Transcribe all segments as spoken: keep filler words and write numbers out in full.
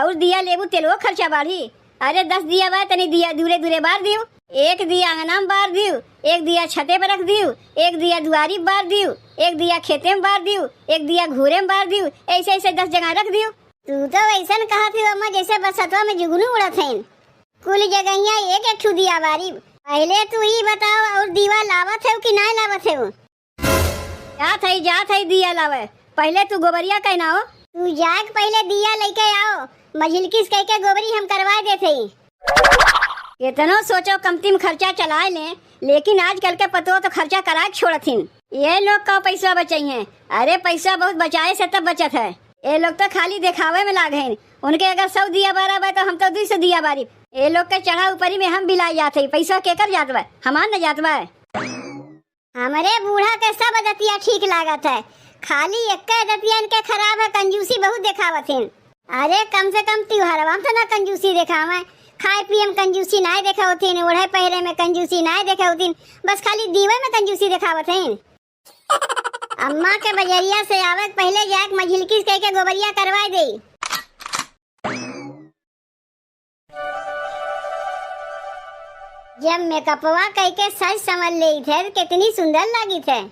और दिया लेबू तेलवो खर्चा बाढ़ी। अरे दस दिया बा, तनी दिया दूरे दूरे बार दियो। एक दिया अंगना में बार दियो, एक दिया छते पर रख दियो, एक दिया दुआरी पर बार दियो, एक दिया खेते में बार दियो, एक दिया घूरे में बार दियो, ऐसे ऐसे दस जगह रख दियो। तू तो ऐसन कहत हो अम्मा, जैसे बरसतवा में जुगनू उड़त हैं। कुल जगहिया एक एक ठू दिया बारी। पहले तू ई बताओ, और दीवा लावत है कि ना लावत है? जात है, जात है दिया लावे। पहले तू गोबरिया कहना हो। तू जाके पहले दिया लेके आओ, मझिलकिस कह के गोबरी हम करवा देते ही। केतनो सोचो कमती में खर्चा चलाए लें, लेकिन आजकल के पतोह तो खर्चा करा के छोड़त हिन। ये लोग का पैसा बचाई हैं? अरे पैसा बहुत बचाए से तब बचत है। ये लोग तो खाली दिखावे में लाग हैं। उनके अगर सौ दिया बारा बा तो हम तो दुई सौ दिया बारी। ये लोग के चढ़ा ऊपरी में हम बिलाई जात है, पैसा केकर जात बा? हमार न जात बा। हमरे बूढ़ा के सब आदतिया ठीक लागत है, खाली एक आदतिया इनके खराब है, कंजूसी बहुत देखावत हैं। अरे कम से कम त्योहारवा में तो ना कंजूसी देखावे, खाए पिए में कंजूसी नाय देखावत हैं, ओढ़े पहरे में कंजूसी नाय देखावत हैं, बस खाली दीवे में कंजूसी देखावत हैं। अम्मा के बजरिया से आवे के पहले जाके मझिलकिस कह के गोबरिया करवाए दे। जब मेकअपवा कइके सज संवर लेइत है, तो कितनी सुंदर लागित है।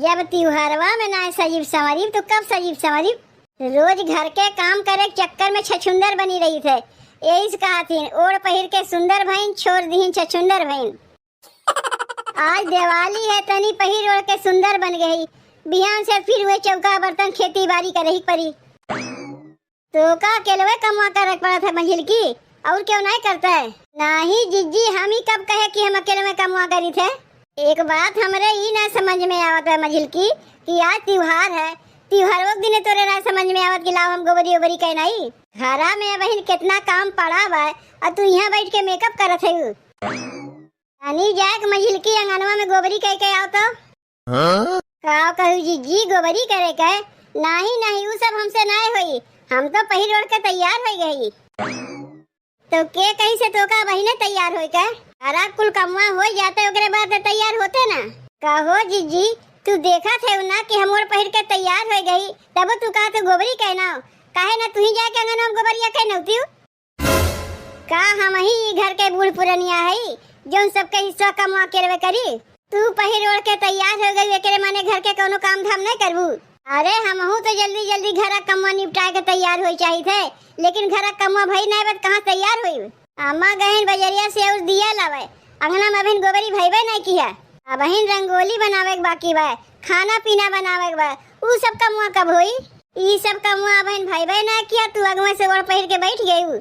जब त्योहारवा में ना सजीब संवरीब, तो कब सजीब संवरीब? रोज घर के काम करे के चक्कर में छछुंदर बनी रहित है। यही से कहत हिन, ओढ़ पहिर के सुंदर भइन, छोड़ दिहिन छछुंदर भइन। आज दिवाली है, तनी पहिर ओढ़ के सुंदर बन गई। बिहान से फिर वही चौका बर्तन, खेती बाड़ी करे ही परी। तो का अकेलवे कमवा करे के पड़त है मंझिल की, और क्यों नहीं करता है? नाही जिज्जी, हम ही कब कहे कि हम अकेलवे कमवा करी थे? एक बात हमरे ई ना समझ में आवत है मंझिल की कि आज त्योहार है, त्योहारों के दिने तोरे ना समझ में आवत कि लाओ हम गोबरी ओबरी कह नहीं। घरा में बहिन कितना काम पड़ा बा, और तू यहाँ बैठ के मेकअप करत है। तनी जाके मंझिल की अंगनवा में गोबरी कह के आओ तो। हाँ? का कहू जिज्जी, गोबरी करे के? नाही, नाही, उ सब हमसे नाय होई। हम तो पहिर ओढ़ के तैयार होई गई। तो के कही से तोका बहिने तैयार होई के? अरे कुल कमवा हो जाते, ओकरे बाद तो तैयार होते ना। कहो जिज्जी, तू देखत है ना कि हम ओढ़ पहिर के तैयार होई गई, तब तू कहा तो गोबरी कहना हो। काहे ना तू ही जाके अंगनवा में गोबरिया कह नौतियो? का हम ही ई घर के बूढ़ पुरनिया हई, जौन सबके हिस्सा कमवा के लेवे करी? तू पहिर ओढ़ के तैयार हो गई, एकरे माने घर के कौनो काम धाम नहीं करबू? अरे, हमहू तो जल्दी जल्दी घरा कमवा निपटाए के तैयार होई चाहित है, लेकिन घरा कमवा भई नहीं बत कहाँ तैयार होई? अम्मा गहिन बजरिया से और दिया लावे, अंगना में अभिन गोबरी भईबे नहीं किया। अबहिन रंगोली बनावे के बाकी बा, खाना पीना बनावे के बा, उ सब कमवा कब होई? ई सब कमवा अबहिन भइबे ना किया, तू अगवे से ओढ़ पहिर के बैठ गयू।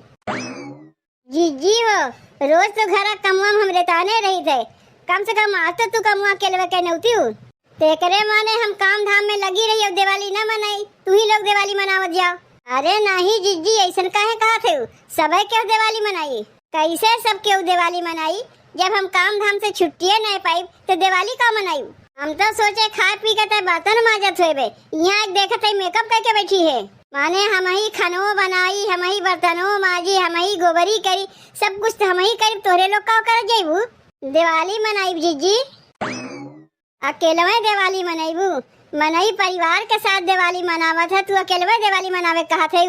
जिज्जी हो, रोज तो घर कमवा में हम रेताने रही थे, कम से कम आज तो तू कमवा के लेवे के नौती हूँ। तेकरे माने हम काम धाम में लगी रही, अब दिवाली न मनाई, तू ही लोग दिवाली मनावत जाओ। अरे नहीं जिज्जी, ऐसन काहे कहत हो? सबे केहू दिवाली मनाई। कैसे सब केहू दिवाली मनाई, जब हम काम धाम से छुट्टिए नहीं पाइब, तो दिवाली का मनाई? हम तो सोचे खाए पी के ते बर्तन माजत होबे, यहाँ एक देखत है मेकअप करके बैठी है। माने हम ही खानो बनाई, हम ही बर्तनो माजी, हम ही गोबरी करी, सब कुछ तो हम ही करी, तोहरे लोग का कर जाइबू? दिवाली मनाई जिज्जी। अकेलवे दिवाली मनइबू? मनई परिवार के साथ दिवाली मनावत है, तू अकेलवे दिवाली मनावे कहत है?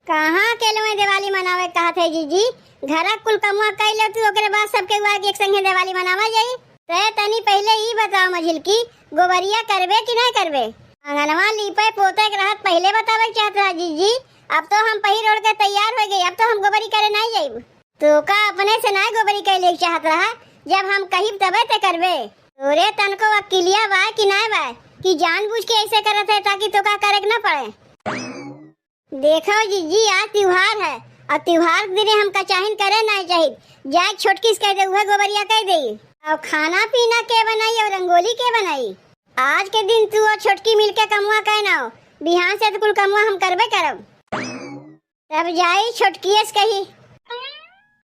कहाँ अकेलवे दिवाली मनावे कहत है जीजी? घरा कुल कमुआ कइ ले तू, ओकरे बाद सबके हुआ के एक संगे दिवाली मनावा जाई। ते तनी पहिले ई बताओ मझिलकी, गोबरिया करबे कि नहीं करबे? आंगनवा लीपे पोते के रहत पहिले बतावे के चाहत रहा जीजी, अब तो हम पहिर ओढ़ के तैयार हो गई, अब तो हम गोबरी करे नहीं जाइब। तोका अपने से नाय गोबरी कइले के चाहत रहा, जब हम कहिब तबे ते करबे। तोरे तनको अकिलिया बा कि नाय बा कि जानबूझ के ऐसे करत है ताकि तोका करे के न पड़े। देखो जिज्जी, आज त्योहार है और त्योहार के दिने हम कचाहिन करे नाय चाहित। जाए छोटकी से कह दे, उहे गोबरिया कह दे। और खाना पीना के बनाई और रंगोली के बनाई? आज के दिन तू और छोटकी मिलके कमुआ कह ना हो, बिहान से तो कुल कमुआ हम करबे करब। तब जाई छोटकिए से कही,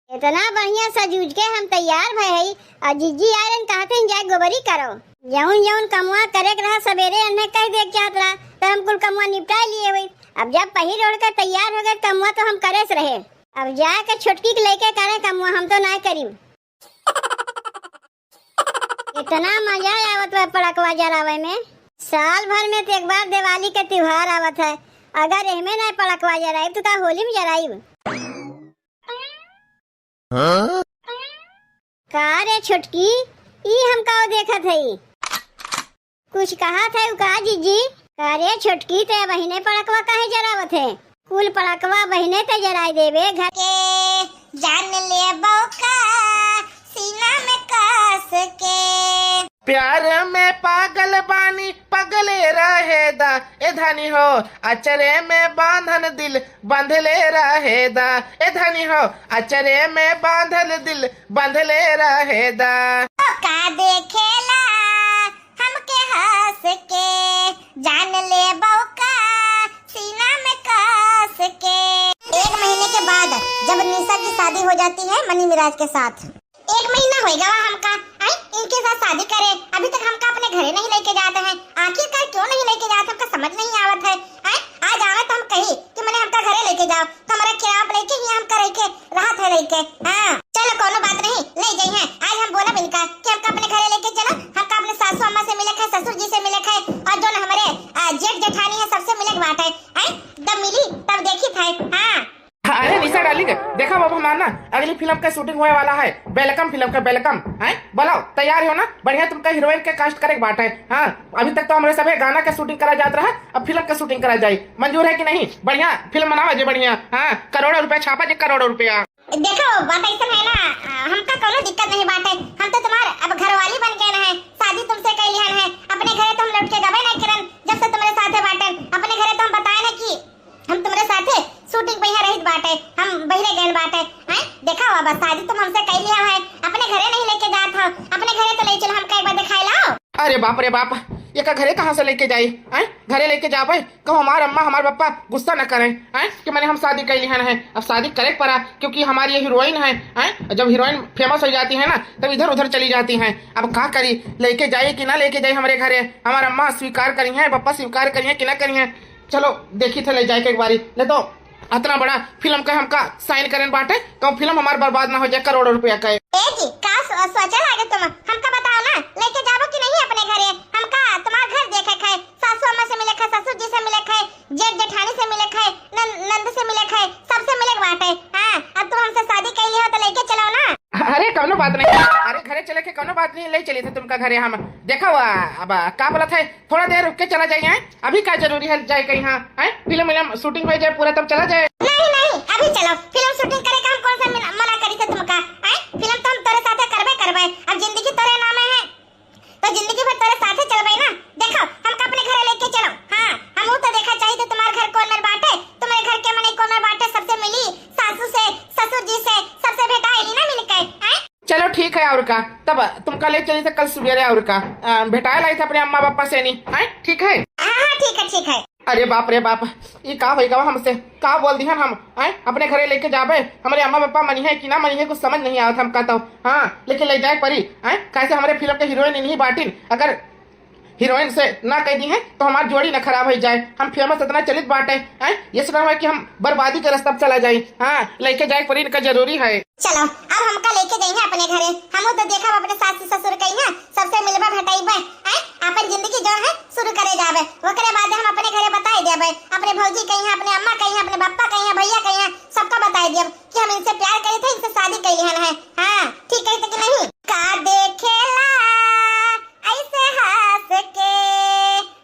इतना बढ़िया सजूज के हम तैयार भय हई, और जिज्जी आयरन कहते हैं जाए गोबरी करो। जौन जौन कमुआ करे के रहा सबेरे अन्हे कह दे के चाहत रहा, तो हम कुल कमुआ निपटा लिए हुई। अब जब पहिर ओढ़ के तैयार हो गए, कमुआ तो हम करे से रहे। अब जाए के छोटकी के लेके करे कमुआ, हम तो ना करीब। इतना मजा आवत बा पड़कवा जरावे में। साल भर में तो एक बार दिवाली के त्योहार आवत है, अगर एहमे नाहीं पड़कवा जराइब, तो का होली में जराइब? हाँ? का रे छोटकी, ई हम का देखत हई? कुछ कहत हऊ का जीजी? का रे छोटकी, ते बहिने पड़कवा काहे जरावत है? कुल पड़कवा बहिने ते जराई देबे घर के। जान लेबो का सीना में कस के। प्यार में पागल बानी, पगले रहे दा, ए धनी हो, अचरे में बांधन दिल, बंधले रहे दा, ए धनी हो, अचरे में बांधल दिल, बंधले रहे दा। ओ का देखेला हमके हंस के, जान लेबो का सीना में कस के। एक महीने के बाद जब निशा की शादी हो जाती है मनी मिराज के साथ। एक महीना होई गवा हमका, आय, इनके साथ शादी करे, अभी तक हमका अपने घरे नहीं लेके जात है। आखिरकार क्यों नहीं लेके जात, हमका समझ नहीं आवत है। आय, आज आवे तो हम कही कि मने हमका घरे लेके जाओ, तो हमारे किराया पे लेके ही हमका रह के, राहत है रह के। हाँ, चलो कोनो बात नहीं, ले जाई है। आज हम बोलब इनका कि हमका अपने घरे लेके चलो, हमका अपने सासू अम्मा से मिले के है, ससुर जी से मिले के है, और जो न हमारे, आ, जेठ जेठानी है, सबसे मिले के बात है। आय, तब मिली, तब देखी था। हाँ। अरे निशा डार्लिंग, देखा बाबू हमार ना अगली फिल्म का शूटिंग होए वाला है, वेलकम फिल्म का, वेलकम। हैं, बोलो तैयार हो ना? बढ़िया तुमका हीरोइन के कास्ट करे के बात है। हाँ, अभी तक तो हमरे सभे गाना के शूटिंग करा जात रहा, अब फिल्म के शूटिंग करा जाई। मंजूर है कि नहीं? बढ़िया फिल्म बनावा जे, बढ़िया। हाँ, करोड़ों रुपया छापा जे, करोड़ों रुपया। देखो बात ऐसा है ना, हमका कोनो दिक्कत नहीं बाटे, हम तो तुम्हार अब घरवाली बन गए हैं, शादी तुमसे कर लिहन है, अपने घरे तो हम लौट के गबे नहीं करन, जब से तुम्हारे साथे बाटन, अपने घरे तो हम बताए ना कि हम तुम्हरे साथे शूटिंग पे यहाँ रहित बाटे, हम बहिरे गए बाटे। हैं? देखा हुआ बस, शादी तुम हमसे कह लिया है, अपने घरे नहीं लेके जात हो, अपने घरे तो ले चलो, हमका एक बार दिखाई लाओ। अरे बाप रे बाप, ये का घरे कहाँ से लेके जाई? हैं? घरे लेके जाबे? कहूँ हमार अम्मा, हमार पप्पा गुस्सा न करें, हैं? कि मैंने हम शादी कर लिया है। अब शादी करे के पड़ा, क्योंकि हमारी ये हीरोइन है, हैं? जब हीरोइन फेमस हो जाती है ना, तब इधर उधर चली जाती हैं। अब का करी, लेके जाई कि ना लेके जाई हमारे घरे? हमार अम्मा स्वीकार करी हैं, पप्पा स्वीकार करी हैं कि ना करी हैं? चलो, देखी थे ले जाए के एक बारी। ले तो अतना बड़ा फिल्म का हमका साइन करेन बाटे, कहूँ फिल्म हमार बर्बाद ना हो जाए, करोड़ों रुपया का। ए जी, का सो-, सोचा लागे तुम? हमका बताओ ना, लेके जाबो कि नहीं अपने घरे? हमका तुम्हार घर देखे खाए, सासू अम्मा से मिले खाए, ससुर जी से मिले खाए, जेठ जेठानी से मिले खाए, नं-, नंद से मिले खाए, सबसे मिले के बाटे। हाँ, अब तुम हमसे शादी कैली हो तो लेके चलो ना। अरे कौनो बात नहीं, अरे घरे चले के कौनो बात नहीं, ले चली थे तुमका घरे हम। देखा हुआ, अब का बोलत है, थोड़ा देर रुक के चला जाए, हैं? अभी का जरूरी है जाए कहीं, हाँ, हैं? फिल्म विल्म शूटिंग हो जाए पूरा, तब चला जाए। नहीं, नहीं, अभी चलो, फिल्म शूटिंग करे का हम कौन सा मिला-, मना करी थे तुमका, हैं? फिल्म तो हम तोरे साथे करबे करबे, अब जिंदगी तोरे नामे है, तो जिंदगी भर तोरे साथे चलबे ना। देखो, हमका अपने घरे लेके चलो, हाँ, हम तो देखा चाहिए थे तुम्हार घर कौन में बाटे, तुम्हारे घर के मने कौन में बाटे, सबसे मिली, सासू से, ससुर जी से, सबसे भेंटा है ना मिलके, हैं? चलो ठीक है, और का, तब तुमका ले चली थे कल सुबेरे, और का, अ, भेटाए लाई थे अपने अम्मा पापा से नहीं, हैं? ठीक है? हाँ, हाँ, ठीक है, ठीक है। अरे बाप रे बाप, ई का होई गवा हमसे, का बोल दिहन हम, हैं? अपने घरे लेके जाबे, हमरे अम्मा पापा मनी है कि ना मनी है, कुछ समझ नहीं आवत हमका तो। हाँ, लेकिन ले जाए परी, हैं? कैसे हमरे फिल्म के हीरोइन इन्हीं बाटिन, अगर हीरोइन से ना कह दी है तो हमार जोड़ी ना खराब हो जाए। हम फेमस इतना चलित बाटे, हैं? ये सुना हुआ कि हम बर्बादी के रास्ता पे चला जाए। हाँ, लेके जाए परी इनका जरूरी है। चलो, अब हमका लेके जाइए अपने घरे। हमहू तो देखब अपने सास ससुर कइहाँ, सबसे मिलबा भेटाइबे, हैं? अपन जिंदगी जो है शुरू करे जाबे, ओकरे बाद हम अपने घरे बताई देबे, अपने भौजी कइहाँ, अपने अम्मा कइहाँ, अपने पापा कइहाँ, भैया कइहाँ, सबका बताई देब कि हम इनसे प्यार करी थे, इनसे शादी कैली हन है। हाँ, ठीक कही थे कि नहीं? का देखेला ऐसे हंस के,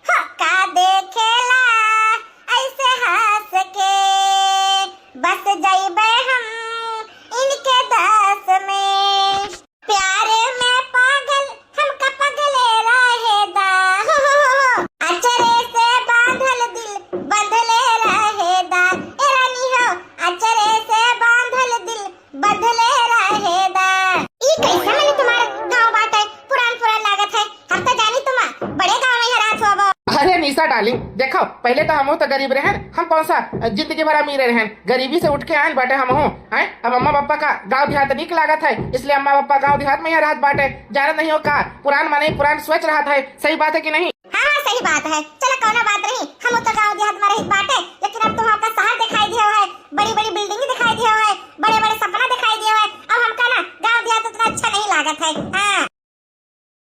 हो का देखेला ऐसे हंस के, बस जइबे हम इनके दस में। प्यार में पागल हमका पगले रहे दा, हो, हो, हो, हो। अचरे से बांधल दिल बंधले रहे दा, ए रानी हो, अचरे से बांधल दिल बंधले रहे दा। ई कैसे मने तुम्हार गाँव बाटे? पुरान पुरान लागत है। हम तो जानी तुम बड़े गाँव में रहत होबो। अरे निशा डार्लिंग, देखो पहले तो हमहू तो गरीब रहन, हम कौन सा जिंदगी भर अमीर रहन, गरीबी से उठ के आयल बाटे हमहू, हैं? अब अम्मा पापा का गाँव देहात नीक लागत है, इसलिए अम्मा पापा गाँव देहात में ही रहत बाटे। जानत नहीं हो का, पुरान मने पुरान सोच रहत है, सही बात है कि नहीं? हाँ, हाँ, सही बात है। चलो, कौनो बात नहीं, हम तो गाँव देहात में रहित बाटे, लेकिन अब तुम हमका शहर दिखाई दियो है, बड़ी-बड़ी बिल्डिंग दिखाई दियो है, बड़े-बड़े सपना दिखाई दियो है। अब हमका ना गाँव देहात उतना अच्छा नहीं लागत है। हाँ,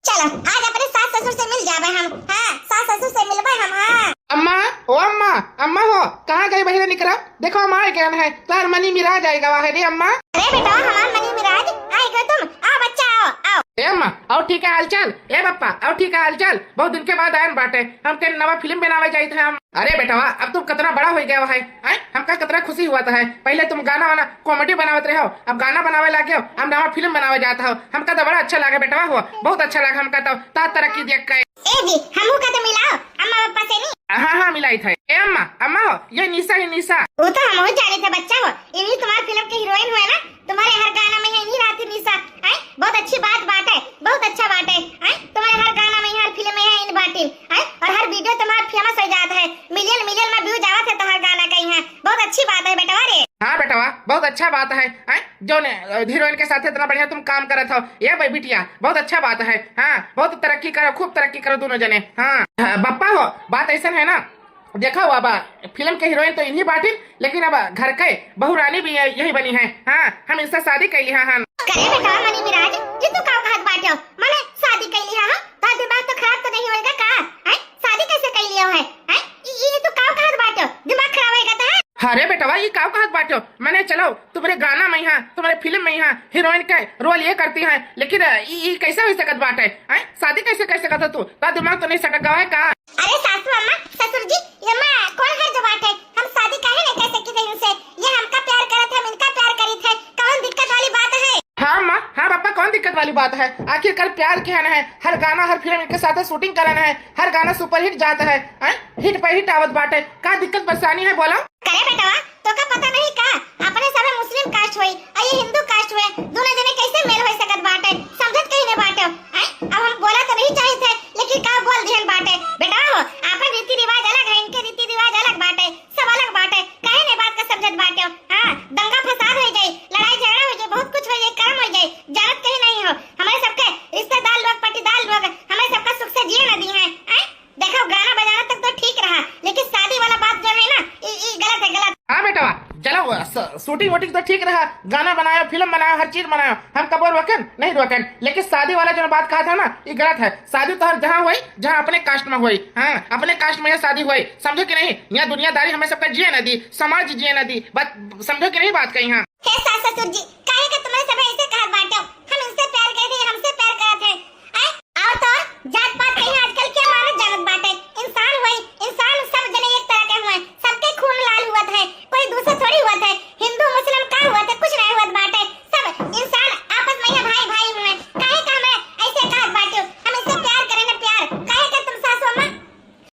चलो, आज अपने सास ससुर से मिल जाबे हम। हाँ, सास ससुर से मिलबे हम। हाँ। अम्मा, ओ अम्मा, अम्मा हो, कहन है, तोहार मनी मिराज आइगा है रे अम्मा। अरे बेटा, हमार मनी मिराज आइगा तुम। आओ बच्चा, आओ, आओ। ए अम्मा, और ठीक है हालचाल? ए पप्पा, और ठीक है हालचाल? बहुत दिन के बाद आयन बाटे। हम के नवा फिल्म बनावे जाइत है हम। अरे बेटवा, अब तुम कितना बड़ा हो गया है, हैं? हमका कितना खुशी हुआ था है। पहले तुम गाना वाना कॉमेडी बनावत रहे हो, अब गाना बनावे लागे हो, अब नवा फिल्म बनावे जाता हो। हमका तो बड़ा अच्छा लगा बेटवा हो, बहुत अच्छा लगा हमका तो, ता तरक्की देख के। ए जी, हमहू का तो मिलाओ अम्मा पापा से नी। हाँ, हाँ, मिलाई था। ए अम्मा, अम्मा हो, ये निशा है, निशा। वो तो हमहू जाने थे बच्चा हो, इन्हीं तुम्हारे फिल्म के हीरोइन हुए ना, तुम्हारे हर गाना में है इन्हीं रहती निशा। हैं? बहुत अच्छी बात, बात है, बहुत अच्छा बात है। हैं? तुम्हारे हर गाना में, हर फिल्म में है इन बाटिल। हैं? और हर वीडियो तुम्हारा फेमस हो जाता है, मिलियन मिलियन में व्यूज आवत है तुम्हारे गाना का यहाँ। बहुत अच्छी बात है बेटवा रे। हाँ बेटवा, बहुत अच्छा बात है। हैं? जो ने, अ, हीरोइन के साथ इतना बढ़िया तुम काम करत हो, ये भाई बिटिया, बहुत अच्छा बात है। हाँ, बहुत तरक्की करो, खूब तरक्की करो दोनों जने। हाँ, हाँ, बप्पा हो, बात ऐसा है ना, देखा हुआ बा, फिल्म के हीरोइन तो इन्हीं बाटिल, लेकिन अब घर के बहू रानी भी यही बनी है। हाँ, हम इससे शादी कैली है हम। करे बेटा मनी मिराज, ये तू का कहत बाटे हो? माने शादी कैली है हम? तोर दिमाग तो खराब तो नहीं होएगा का? हैं? शादी कैसे कैली हो है? हैं? ये, ये तू का कहत बाटे हो? दिमाग खराब होएगा तो है? अरे बेटवा, ये का कहत बाटे हो? माने चलो, तुम्हारे गाना में यहाँ, तुम्हारे फिल्म में यहाँ हीरोइन का रोल ये करती है, लेकिन, अ, ये, ये कैसे हो सकत बाटे? हैं? शादी कैसे कर सकत हो तू? तोर दिमाग तो नहीं सटक गवा है का? अरे सासू अम्मा, ससुर जी, ये माँ कौन हर जो बात है? हम शादी काहे नहीं कर सकी थे इनसे? ये हमका प्यार करत है, हम इनका प्यार करी थे, कौन दिक्कत वाली बात है? हाँ माँ, हाँ पापा, कौन दिक्कत वाली बात है? आखिरकार प्यार के है ना है, हर गाना, हर फिल्म इनके साथ शूटिंग करना है, हर गाना सुपरहिट जाता है, हैं? हिट पे हिट आवत बाटे, का दिक्कत परेशानी है बोलो? करे बेटवा, तोका पता नहीं का, अपने सबे मुस्लिम कास्ट होई, आ ये हिंदू कास्ट हुए, दोनों जने कैसे मेल हो सकत बाटे? समझत कहीं नहीं बाटे, हैं? अब हम बोला तो नहीं चाहिए थे, लेकिन का बोल दिहन बाटे। बेटा हो, आपन रीति रिवाज अलग है, इनके रीति रिवाज अलग बाटे, सब अलग बाटे, काहे नहीं बात का समझत बाटे हो? हाँ, दंगा फसाद हो जाई, लड़ाई झगड़ा हो जाई, बहुत कुछ हो जाई, काम हो जाई, जानत कहीं नहीं हो। हमारे सबके रिश्तेदार लोग, पट्टीदार लोग हमारे सबका सुख से जिए न दी हैं, हैं? देखो, गाना बजाना तक तो ठीक रहा, लेकिन शादी वाला बात जो है ना, ई, ई गलत है, गलत। हाँ बेटवा, चलो, स-, शूटिंग वूटिंग तो ठीक रहा, गाना बनायो, फिल्म बनायो, हर चीज बनायो, हम कबो रोकन, नहीं रोकन, लेकिन शादी वाला जो बात कहा था ना, ये गलत है। शादी तो हर जहाँ हुई, जहाँ अपने कास्ट में हुई। हाँ, अपने कास्ट में ये शादी हुई, समझो कि नहीं? यहाँ दुनियादारी हमें सबका जिए ना दी, समाज जिए ना दी, बात समझो कि नहीं बात कही? हाँ। हे सास ससुर जी, काहे का तुम्हारे सब ऐसे कहत बाटे हो? हम इनसे प्यार करते हैं, हमसे प्यार करत हैं, हैं? और तो और, जात